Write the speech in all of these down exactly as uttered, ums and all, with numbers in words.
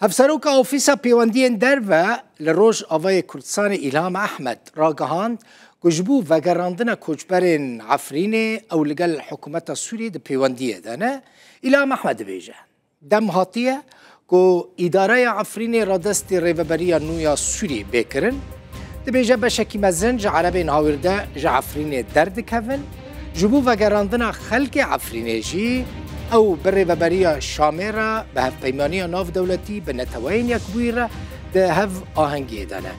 Hevseroka Ofîsa Pêwendiyên Derve li Rojavayê Kurdistanê Îlham Ehmed ragihand ku ji bo vegerandina koçberên Efrînê ew li gel hikûmeta Sûriyê di pêwendiyê de ne. Îlham Ehmed dibêje, dem hatiye ku îdareya Efrînê radestî rêveberiya nû ya Sûriyê bê kirin. Dibêje beşekî mezin ji Erebên Hawîrde ji Efrînê derdikevin. Ji bo vegerandina xelkê Efrînê jî ew bi rêveberiya Şamê re bi hevpeymaniya navdewletî bi Neteweyên Yekbûyî re di hev ahengiyê de ne.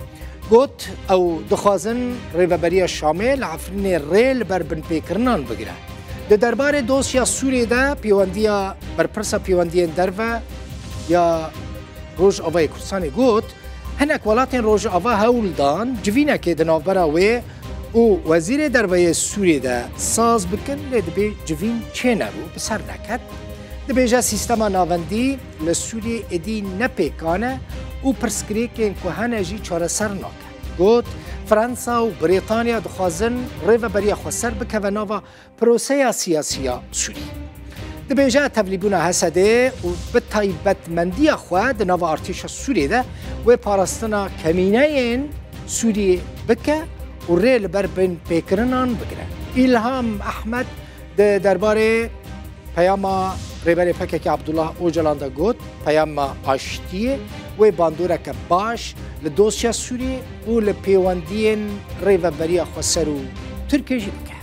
Got, ew dixwazin rêveberiya Şamê li Efrînê rê li ber binpêkirinan bigire. Di derbarê dosya Sûriyê de pêwendiya berpirsa pêwendiyên derve ya Rojavayê Kurdistanê got, hinek welatên Rojava hewl dan civînekê di navbera wê û Wezîrê Derve yê Sûriyê de saz bikin, lê dibê civîn çênebû, bi ser neket. Dibêje sîstema navendî li Sûriyê êdî ne pêkan e û pirsgirêkên ku hene jî çareser nake. Got, Fransa û Brîtanya dixwazin rêveberiya xweser bikeve nava proseya siyasî ya Sûrî. Dibêje tevlîbûna Hesedê û bi taybetmendiya xwe di nava artêşa Sûriyê de wê parastina kemîneyên Sûriyê bike û rê li ber binpêkirinan bigire. Îlham Ehmed di derbarê peyama Rêberê P K K Abdullah Ocalan de got, peyama aştiyê wê bandoreke baş li dosya Sûriyê û li pêwendiyên rêveberiya xweser û Tirkiyê jî bike.